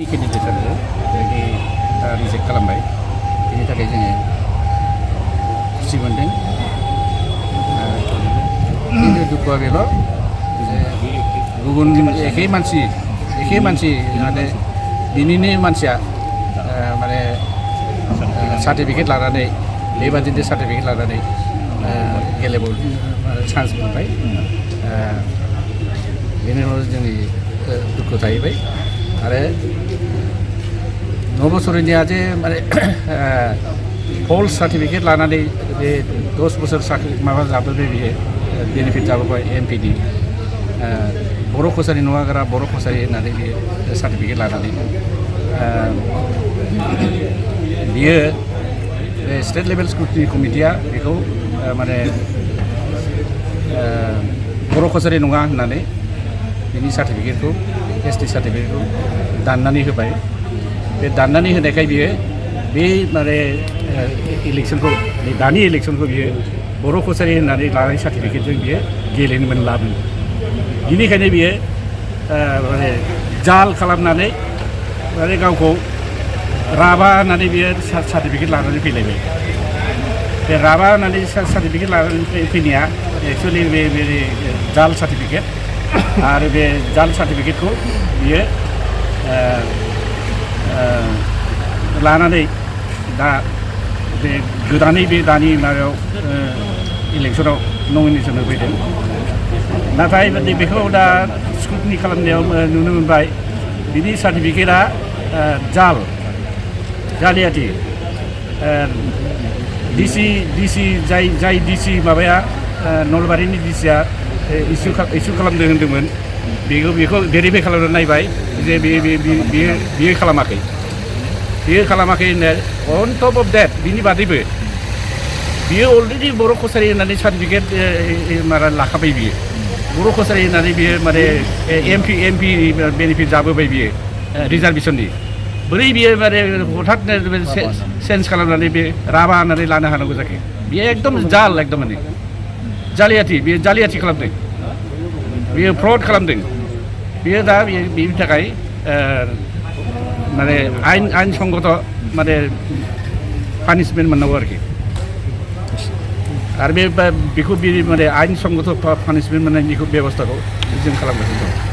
केन्डिडेटफोरखौ बेबायदि रिजेक्ट खालामबाय बेनि थाखाय जोङो खुसि मोनदों खिन्थु दुखुआ बेल' जे गुबुन एखे मानसि माने बिनिनो मानसिया माने सार्टिफिकेट लानानै बेबादिनो सार्टिफिकेट लानानै गेलेबावनो चान्स मोनबाय बेनि उनाव जोंनि दुखु थाहैबाय आरो नबसरिनिया जे माने फल्स सार्टिफिकेट लानानै बे 10 बोसोर साख्रि माबा जाबोबाय बियो बेनिफिट जाबोबाय एमपिनि बर' कसारि नङाग्रा बर' कसारि होननानै बियो सार्टिफिकेट लानानै बियो स्टेट लेभेल स्क्रुटिनि कमिटिया बेखौ माने बर' कसारि नङा होननानै बिनि सार्टिफिकेटखौ एसटि सार्टिफिकेटखौ दाननानै होबाय बे दाननानै होनायखाय बियो बे माने इलेक्सनखौ दानि इलेक्सनखौ बियो बर' कसारि होननानै लानाय सार्टिफिकेटजों बियो गेलेनो मोनलामोन बिनिखायनो बियो माने जाल खालामनानै माने गावखौ राभा होननानै बियो सार्टिफिकेट लानानै फैलायबाय बे राभा होननानै सार्टिफिकेट लानानै फैनाया एक्सुवेलि बे जाल सार्टिफिकेट आरो बे जाल सार्टिफिकेटखौ बियो लानानै दा बे गोदानै बे दानि माबायाव इलेक्सनाव नमिनेसन होफैदों नाथाय बेखौ दा स्क्रुटिनि खालामनायाव नुनो मोनबाय बिनि सार्टिफिकेटआ जालियाथि डिसि जाय डिसि माबाया नलबारिनि डिसिया इसु खालामदों होन्दोंमोन बेखौ भेरिफाइ खालामनानै नायबाय जे बियो खालामाखै होननाय अन टप अफ देट बिनि बादैबो बियो अलरेडि बर' कसारि होननानै सार्टिफिकेट माबा लाखाबाय बियो बर' कसारि होननानै बियो माने एमपि बेनिफिट जाबोबाय बियो रिजार्भेसननि बोरै बियो माने हठाथनो चेन्ज खालामनानै बे राभा होननानै लानो हानांगौ जाखो बियो एकदम एकदम माने जालियाथि खालामदों बियो फ्रड खालामदों बियो दा बेनि थाखाय माने आइन संगत माने पानिशमेन्ट मोननांगौ आरोखि आरो बेखौ माने आइन संगत पानिशमेन्ट मोननायनि बेबस्थाखौ जों खालामगासिनो दं